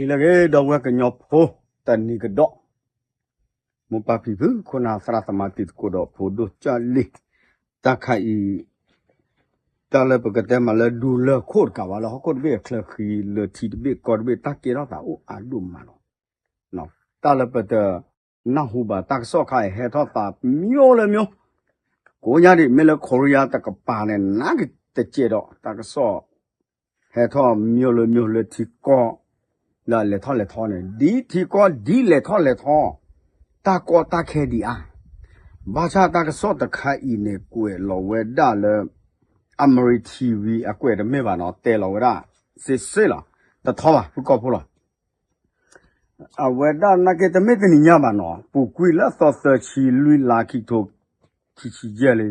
လၢအဂ့ၤ ဒီပုၢ်ဝဲၢ်ကညီဖိ တနံၤကဒီး မိၢ်ပၢ်ဖံဖု ခိၣ်နၢ်သရၣ်သမါတံၤသကိးဒီးဖိဒိၣ်ကၢ်လံၤ တၢ်ခါအံၤ တၢ်လၢပကတဲမးလၢဒူလၢၢ်ခိၣ်တကးဘၣ် လၢဟီၣ်ခိၣ်တဘ့ၣ်အချၢဃံ လၢထံတဘ့ၣ်ကီၢ်တဘ့ၣ် တၢ်ကဲထီၣ်သးအိၣ်အါဒိၣ်မးလီၤ. တၢ်လၢပတနၢ်ဟူဘၣ် တၢ်ကစီၣ်ခါအံၤ ဟဲထီၣ်သး မျိုးလၢမျိုး ကိးညါဒံး မ့ၢ်လၢ Korea တကပၤန့ၣ် နးကတစဲးဒီး တၢ်ကစီၣ် ဟဲထီၣ် မျိုးလၢမျိုး လၢထံကီၢ် လၢအလဲၤထီၣ်လဲၤထီန့ၣ် ဒ်ထံကီၢ်ဒ်လဲၤထီၣ်လဲၤထီ တၢ်ကီတၢ်ခဲဒံးဧါ. ဘၣ်ဆၣ်တၢ်ကစီၣ်တခါအံၤန့ၣ် ကွဲးလီၤဝဲဒၣ်လၢ Ameri TV အကွဲးတမ့ၢ်ဘၣ်နီၤ တဲလီၤဝဲဒၣ် စ့စ့လီၤ တထီဘၣ် ဖုကီၢ်ဖိလီၤ. အဝဲဒၣ်နာ်က့တမ့ၢ်တနံၤညါဘၣ်နီၤ ပူၤကွံာ်လၢသီသၢဆံလွံၢ်လါ ခံထိခံဆံယဲၢ်လံ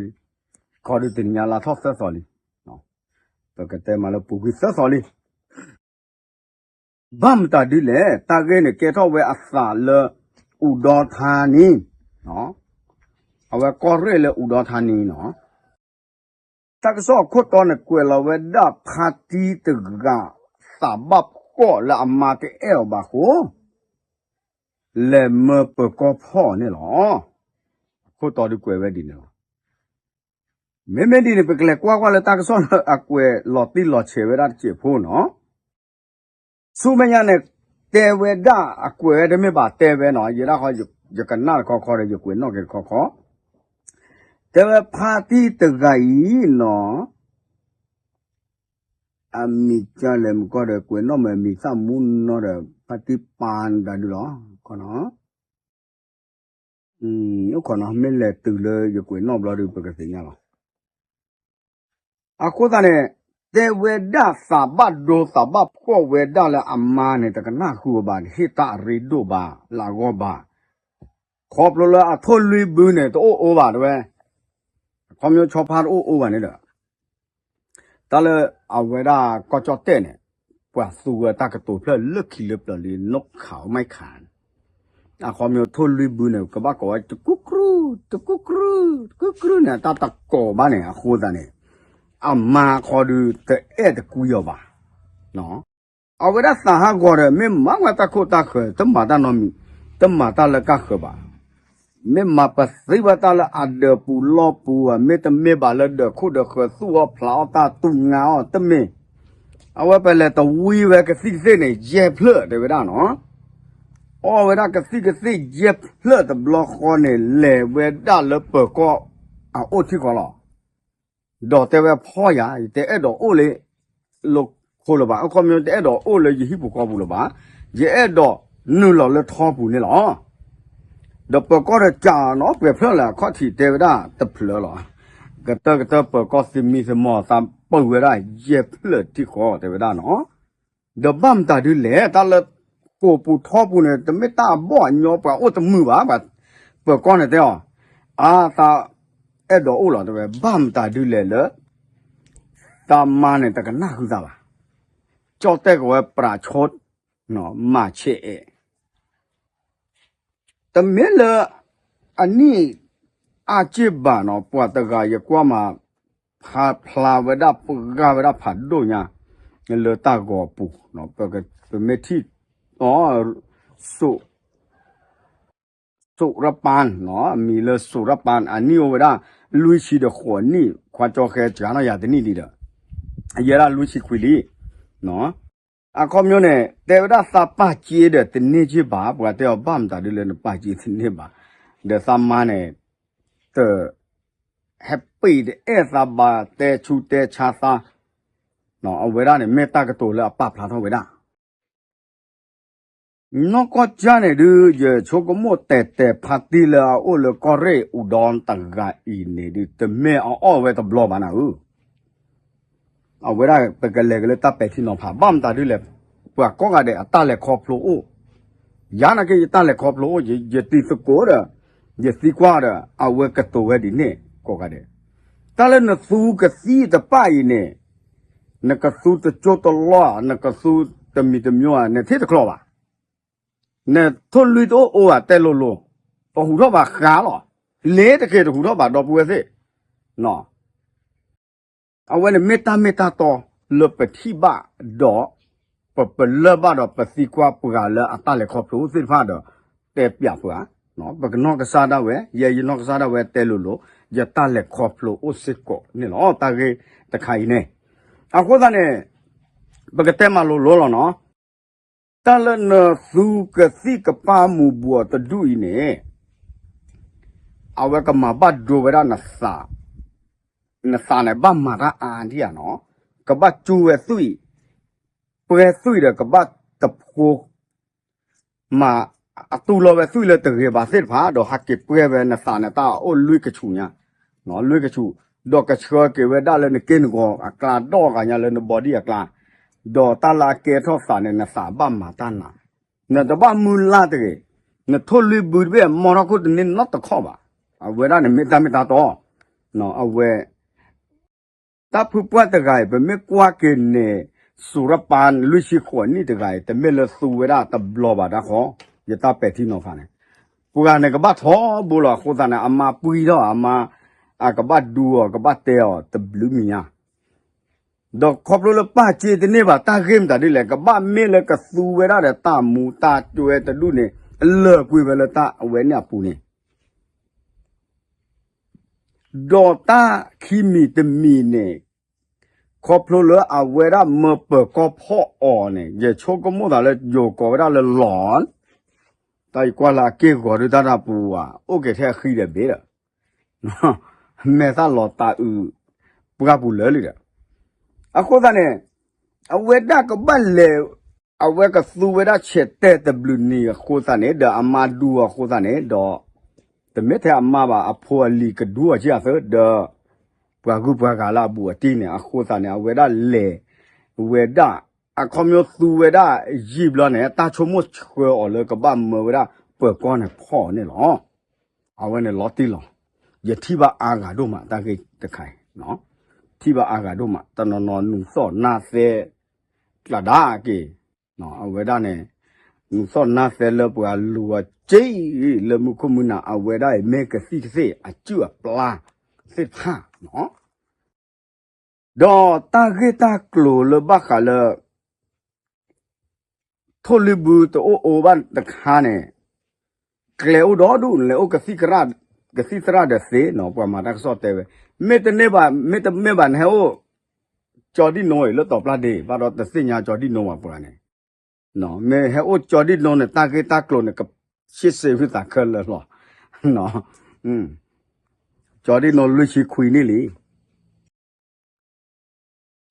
ခီဒုးတနံၤညါလါထီၣ်သၢသီလံ ပကတဲမးလၢပူၤကွံာ်သၢသီလံ ဘၣ်မတၤဒ်လဲၣ် တၢ်ဂ့ၢ်န့ၣ်ကဲထီၣ်ဝဲအသးလၢ အူဒီထါနံ အဝဲကီၢ်ရ့ၣ်လၢအူဒီထါနံနီၤ တၢ်ကစီၣ်အခိၣ်တီန့ၣ် ကွဲးလီၤဝဲဒၣ်ဖါတံၢ်တဂၤ သးဘၣ်ဖှီၣ်လၢအမါတအဲၣ်အီၤဘၣ်အဃိ လဲၤမၢပၢၤကီၢ်ဖီၣ်အီၤန့ၣ်လီၤ. အခိၣ်တီဒုးကွဲးဝဲဒ်န့ၣ်လီၤ. မ့မ့ၢ်ဒ်န့ၣ် ပကလဲၤကွၢ်ကွၢ်လၢတၢ်ကစီၣ်လၢအကွဲးလီၤတံၢ်လီၤဆဲးဝဲဒၣ်တစဲးဖိနီၤ ဆူမဲာ်ညါန့ၣ် တဲဝဲဒၣ်အကွဲးဝဲတမ့ၢ်ဘၣ်တဲဝဲနီၤ ယဲဒၣ်ဃီ ယကနၣ်တခီခီဒီး ယကွဲးနီၣ်က့ၤတခီခီ တဲဝဲဖါတံၢ်တဂၤအံၤနီၤ အမံၤကလဲၣ်မုၢ်ကီၢ်ဒီး ကွဲးနီၣ်မ့ၢ်အမံၤသၣ်မူနီၤဒီး ဖါတံၢ်ပာ်နတၤဒုလီၤ ခီနီၤ အိၣ်ခီနီၤ မ့ၢ်လဲၤတုၤလၢယကွဲးနီၣ်ဘျီဒုး ပကသ့ၣ်ညါလီၤ. အဃိသတးန့ၣ် တဲဝဲဒၣ်သးဘၣ်ဒိသးဘၣ်ဖှီၣ်ဝဲဒၣ်လၢအမါန့ၣ် တကနၣ်ဃုာ်အီၤဘၣ် တဟ့ၣ်တၢ်အရ့ဒိၣ်ဘၣ် လၢအဂီၢ်ဘၣ် ခီဖျိလၢအထိၣ်လွံၢ်ဘုန့ၣ် တအိၣ်အိၣ်ဘၣ်တဲဝဲ ခီဖျိဆီဖါတအိၣ်အိၣ်ဘၣ်န့ၣ်ဒီး တၢ်လၢအဝဲဒၣ်ကီၢ်ကၠီၣ်တဲၣ်န့ၣ် ပှၤသူဝဲတၢ်ကတိၤဖျၢၣ်လၢခံလၢပျၢၤလံ နီၣ်ခးအီၣ်မးခးန့ၣ် အခီပညီထိၣ်လွံၢ်ဘုန့ၣ် ကဘၣ်ကိးဝဲတကူၣ်ကြူၢ် တကူၣ်ကြူၢ် တကူၣ်ကြူၢ်န့ၣ် တၢ်တကိးဘၣ်န့ၣ် အဃိသတးန့ၣ် အမါခီဒုးတအဲၣ်တကွံအီၤဘၣ် အဝဲဒၣ်သးဟးဂီၤဒီး မ့ၢ်မၤဝဲတၢ်ခိၣ်တၢ်ဃၢၤ တမၤတၢ်နီတမံၤ တမၤတၢ်လၢကၢ်ဃၢၤဘၣ် မ့ၢ်မၤပသံဝဲတၢ်လၢအဒၢးပူၤလီၢ်ပူၤဧါ မ့တမ့ၢ်ဘၣ်လၢဒၢးခိၣ်ဒၢးဃၢၤ သူၣ်အီၣ်ဖျးအီၣ်တၢ် တူၢ်ငါအီၣ်တမ့ၢ် အဝဲပလဲၤတဝံဝဲကသံၣ်ကသ့ၣ်န့ၣ် ယဲၢ်ဖျၢၣ်တဲဝဲဒၣ်နီၤ အီၣ်ဝဲဒၣ်ကသံၣ်ကသ့ၣ်ယဲၢ်ဖျၢၣ်တဘျီဃီန့ၣ် လဲၤဝဲဒၣ်လၢပၢၤကီၢ်အအိၣ်ထံဃီလီၤ. ဒီးတဲဝဲဖီယၤ ယတအဲၣ်ဒိးအိၣ်လၢ လီၢ်ခိလၢၤဘၣ် အခီပညီတအဲၣ်ဒိးအိၣ်လၢယဟံၣ်ပူၤဃီပူၤလၢၤဘၣ် ယအဲၣ်ဒိးနုာ်လီၤလၢထီပူၤန့ၣ်လီၤ. ဒီးပၢၤကီၢ်ဒီးကးနီၤ ပှဲၤဖျၢၣ်လၢအခီၣ်ထံးတဲဝဲဒၣ်တဖျၢၣ်လီၤ. ကတၢၢ်ကတၢၢ်ပၢၤကီၢ်သမံသမိး သးပၢၤဝဲဒၣ်ယဲၢ်ဖျၢၣ်ထံဃီတဲဝဲဒၣ်နီၤ ဒီးဘၣ်မတၤဒုလဲၣ် တၢ်လၢကိးပူၤထီပူၤန့ၣ် တမ့ၢ်တၢ်အဘီၣ်အညီ ပှၤအိၣ်တမုာ်ဘၣ် ပၢၤကီၢ်န့ၣ်တဲအီၤ အါ သးအဲၣ်ဒိးအိၣ်လီၤတဲဝဲ ဘၣ်မတၤဒုလဲၣ်လၢ သးမါန့ၣ်တကနၣ်ဃုာ်သးဘၣ်. ကၠီၣ်တဲၣ်ကဝဲပြးဆိ မၤဆဲးအဲၣ် တမ့ၢ်လၢ အနံၣ်အါက့ၢ်ဘၣ်နီၤ ပှၤတဂၤယကွၢ်မး ဖျါဝဲဒၣ်ပှၤဂၤဝဲဒၣ်ဖးဒိၣ်ညါ လၢတၢ်ဂီၤပူၤ ပမ့ၢ်ထံၣ် စိးရပၢ် အမံၤလၢစိးရပၢ် အနံၣ်အိၣ်ဝဲဒၣ် လွံၢ်ဆံဒီးဃိးနံၣ် ခွါကၠီဃဲစှၤနီၢ်ယၤတနံၣ်လံဒီး ယဲဒၣ်လွံၢ်ဆံခွံလံ အခီပညီန့ၣ် တဲဝဲဒၣ်သးပာ်စ့ဒီးတန့ၢ်က့ၢ်ဘၣ် ပှၤတဲအီၤဘၣ်မတၤဒုလဲၣ်နပာ်စ့တန့ၢ်ဘၣ် ဒီးသးမါန့ၣ် တ ဟဲပ့ၤတအဲၣ်သးဘၣ် တဲဆူးတဲဆါသး အဝဲဒၣ်န့ၣ် မ့ၢ်တၢ်ကတိၤလၢအပာ်ဖျါထီၣ်ဝဲဒၣ် နီၢ်ကီၢ်ကၠၢန့ၣ်ဒုး ယဆိကမိၣ်တဲာ်တဲာ်ဖါတံၢ်လၢအအိၣ်လၢကီၢ်ရ့ၣ်အူဒီတဂၤအံၤန့ၣ်ဒုး တမ့ၢ်အအီၣ်ဝဲတဘျီဘၣ်နၤဧၢ အဝဲဒၣ်ပကလဲၤက့ၤလၢတၢ်ပဲာ်ထံနီၤဖး ဘၣ်မတၤဒုလဲၣ် ပှၤကိးဂၤဒဲးအတၢ်လဲၤခီဖျိအိၣ် ယၤနာ်က့ ယတၢ်လဲၤခီဖျိအိၣ် ယတံၤသကိးဒီး ယသံကွၢ်ဒီး အဝဲကတိၤဝဲဒ်န့ၣ်ကိးဂၤဒဲး တၢ်လၢနသူကသံတပၣ်အံၤန့ၣ် နကသူတကၠိတလီၢ် နကသူတမံၤတမံၤဧါ နထံၣ်တကျိၤဘၣ် နထိၣ်လွံၢ်တအိၣ်အိၣ်ဘၣ်တဲလိၤလိၤ ပဟူးထီၣ်ဘၣ်ဃးလီၤ လ့တက့ၤတဟူးထီၣ်ဘၣ်ဒီပုၢ်ဝဲၢ်သ့ၣ် အဝဲန့ၣ်မ့ၢ်တၢ်မ့ၢ်တၢ်တီလၢပထံၣ်ဘၣ်ဒီး ပပလၢၢ်ဘၣ်ဒီးပသံကွၢ်ပှၤလၢအတၢ်လဲၤခီဖျိသ့ၣ်တဖၣ်ဒီး တဲပျးပှၤ, ပကနီၢ်ကစၢ်ဒၣ်ဝဲ ယဲယနီၢ်ကစၢ်ဒၣ်ဝဲတဲလိၤလိၤ, ယတၢ်လဲၤခီဖျိအိၣ်စ့ၢ်ကီးန့ၣ်လီၤ. တၢ်ဂ့ၢ်တခါအံၤန့ၣ်, အဃိသတးန့ၣ် ပကတဲမၤလိၤလိၤလီၤနီၤ. တၢ်လၢနသူကသံၣ်ကပၢ်မူးဘှီးတဒူၣ်အံၤန့ၣ် အဝဲကမၤဘၣ်ဒိဝဲဒၣ်နသး, နသးန့ၣ်ဘၣ်မၤတၢ်အါဒံးဧါနီၤ, ကဘၣ်ကၠူဝဲသွံၣ်, ပှဲၤသွံၣ်ဒီးကဘၣ်တဖိ မၤအတူၢ်လိာ်ဝဲသွံၣ်လၢတဂ့ၤဘၣ်သ့ၣ်တဖၣ် ဒီးဟးက့ၤပှဲၤဝဲနသးန့ၣ် တၢ်အိၣ်လွံၢ်ကဆူးညါ, လွံၢ်ကဆူး, ဒီးကဆှၢက့ၤဝဲဒၣ်လၢနက့ၢ်နဂီၤအကျါ ဒီးဂၤညါလၢန body အကျါ, ဒီးတၢ်လၢအကဲထီၣ်သးန့ၣ် နသးဘၣ်မၤတၢ်နး, နတဘၣ်မုၢ်လၢ်တဂ့ၤ, နထိၣ်လွံၢ်ဘုတဘ့ၣ် မီထီၣ်ခိၣ်တန့ၢ်နီတခီၣ်ဘၣ်, အဝဲဒၣ်န့ၣ်မ့ၢ်တၢ်မ့ၢ်တၢ်တီ, အဝဲ တၢ်ဖုပှၢ်တဂၤအံၤ ပမ့ၢ်ကွၢ်က့ၤန့ၣ် စူၤရပၤလွံၢ်ဆံဃိးနံၣ်တဂၤအံၤ တမ့ၢ်လၢသူဝဲဒၣ်တဘျီဘၣ်တၢ်ဃီ, ယတၢ်ပဲာ်ထံနီၤဖးန့ၣ်, ပှၤန့ၣ်ကဘၣ်ထီဘိလီၤ. အဃိသတးန့ၣ် အမါပှံၢ်ထီၣ် အမါ, အကဘၣ်ဒူအီၤ ကဘၣ်တဲအီၤတဘျုးမံၤညါ, ဒီးခီဖျိလၢပၢ်စ့တန့ၢ်ဘၣ် တၢ်ဂ့ၢ်မတၤဒ်လဲၣ် ကဘၣ်မ့ၢ်လၢကသူဝဲဒၣ်ဒီးတၢ်မူတၢ်စဲတဒူၣ်န့ၣ် လၢာ်ကွံာ်ဝဲလၢတၢ်အဝဲန့ၣ်အပူၤန့ၣ် ဒီးတၢ်ခံမံၤတမံၤန့ၣ် ခီဖျိလၢအဝဲဒၣ်မၢပၢၤကီၢ်ဖီၣ်အီၤန့ၣ် ယဆိကမိၣ်သးလၢယိၤကိးဝဲဒၣ်လၢလီၤ, တၢ်အံၤကွၢ်လၢအက့ၢ်ဂီၤဒုတၢ်တၢ်ပူၤဧါ အိၣ်က့ၤထဲအဃံဒီးဘ့ၣ်ဒီး မဲာ်သၣ်လီၤတၤအုး ပှၢ်ပူၤလၢာ်လံဒီး အဃိသတးန့ၣ် အဝဲဒၣ်ကဘၣ်လဲၤ အဝဲကသူဝဲဒၣ်ဆဲးတဲာ်တဘျုးနံၤအဃိသတးန့ၣ် ဒီးအမါဒူအီၤအဃိသတးန့ၣ် ဒီး တမ့ၢ်ထဲအမါဘၣ် အဖိအလံၤကဒူအီၤက့အသၢ ဒီး ပှၤဂုၤပှၤဂၤလၢအဘူးအတံၢ်န့ၣ် အဃိသတးန့ၣ် အဝဲဒၣ်လဲၤ ဝဲဒၣ် အခီပညီသူဝဲဒၣ်ယံာ်ဘျီန့ၣ် တၢ်ဆိကမိၣ်ဆှၢအီၤလၢကဘၣ်မၢဝဲဒၣ်ပၢၤကီၢ်န့ၣ်ဖီၣ်အီၤန့ၣ်လီၤ. အဝဲန့ၣ်လီၤတံၢ်လီၤ. ယထံၣ်ဘၣ်အါဂၤဒိၣ်မး တၢ်ဂ့ၢ်တခါအံၤ ထံၣ်ဘၣ်အါဂၤဒိၣ်မး တနီၤနီၤနူၤသီၣ်နါသဲ ကျးဒါက့ၤ အဝဲဒၣ်န့ၣ် နူၤသီၣ်နါသဲလၢပှၤလူၤအီၤက့ လၢမူခိၣ်မုၢ်နၤ အဝဲဒၣ်အံၤမ့ၢ်ကသံၣ်ကသ့ၣ်အစုၣ်အပျါသ့ၣ်တဖၣ် ဒီးတၢ်ဂ့ၢ်တၢ်ကျိၤလၢဘၣ်ဃးလၢ ထိၣ်လွံၢ်ဘုတအိၣ်အိဘၣ်တခါန့ၣ် ကျဲအိၣ်ဒီဒူၣ် လဲၤအိၣ်ကသံၣ်သရၣ်ဒီးသ့နီၤ ပှၤမၤတၢ်ကစီၣ်တဲဝဲ မ့ၢ်တန့ၢ်ဘၣ် မ့ၢ်တမ့ၢ်ဘၣ် နဟဲအိၣ် ကၠီဒံၣ်နိအံၤလၢတီၤပျၢ်ဒ့ ဘၣ်ဒီးတသ့ၣ်ညါကၠီဒံၣ်နိဘၣ်ပှၤန့ၣ် မ့ၢ်ဟဲအိၣ်ကၠီဒံၣ်နိန့ၣ် တၢ်ဂ့ၢ်တၢ်ကျိၤန့ၣ် ကဆ့စ့ဝံသးခဲလၢာ်လီၤ ကၠီဒံၣ်နိလွံၢ်ဆံခွံနံၣ်လံ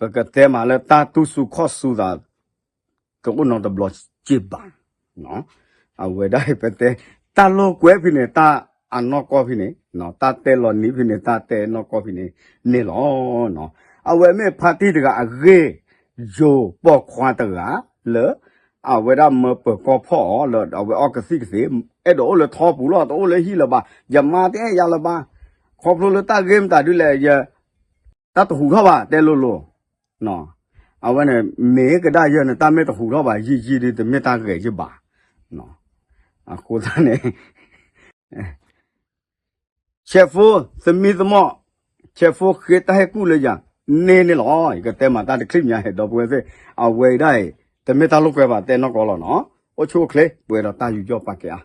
ပကတဲမးလၢတၢ်တူၢ်ဆူၣ်ခီၣ်ဆူၣ်သး တအိၣ်နီတဘျီစ့ၢ်ဘၣ်. အဝဲဒၣ်ပတဲ တၢ်လိာ်ကွဲဖဲန့ၣ် တၢ်အနီၢ်ကီၢ်ဖဲန့ၣ် တၢ်တဲလီၤနံၤဖဲန့ၣ် တၢ်တဲနီၢ်ကီၢ်ဖဲန့ၣ်န့ၣ်လီၤ. အဝဲမ့ၢ်ဖါတံၢ်တဂၤအဂ့ၢ် ယိၤပိာ်ခွါတဂၤ လၢ အဝဲဒၣ်မၢပၢၤကီၢ်ဖီၣ်အီၤ လၢအဝဲအီၣ်ကသံၣ်ကသ့ၣ် အဲၣ်ဒိးအိၣ်လၢထီပူၤလီၤ တအိၣ်လၢဟံၣ်လၢၤဘၣ် ယမါတအဲၣ်ယၤလၢၤဘၣ် ခီဖျိလၢတၢ်ဂ့ၢ်မတၤဒ်လဲၣ် ယ တၢ်တဟူးထီၣ်ဘၣ် တဲလိၤလိၤ အဝဲန့ၣ် မ့ၢ်ကဒၣ်ယဲၢ်န့ၣ် တၢ်မ့ၢ်တဟူးထီၣ်ဘၣ် ယံာ်ယံာ်ဒ်တမ့ၢ်တၢ်ဂဲၤယဘၣ်. အဃိသတးန့ၣ် ဆဲးဖိ သမံသမိး ဆဲးဖိဃ့တၢ်ဟ့ၣ်ကူၣ်လၢယၤ န့ၢ်န့ၣ်လီၤ. ယကတဲမၤတၢ်တချံးမး ဟဲဒီပုၢ်ဝဲၢ်သ့ၣ် အဝဲဒၣ်အံၤ တမ့ၢ်တၢ်လိာ်ကွဲဘၣ် တဲနီၢ်ကီၢ်လီၤနီၤ အိၣ်ဆူၣ်အိၣ်ချ့ ပှဲၤဒီးတၢ်ယူးယီၣ်ပာ်ကဲအါ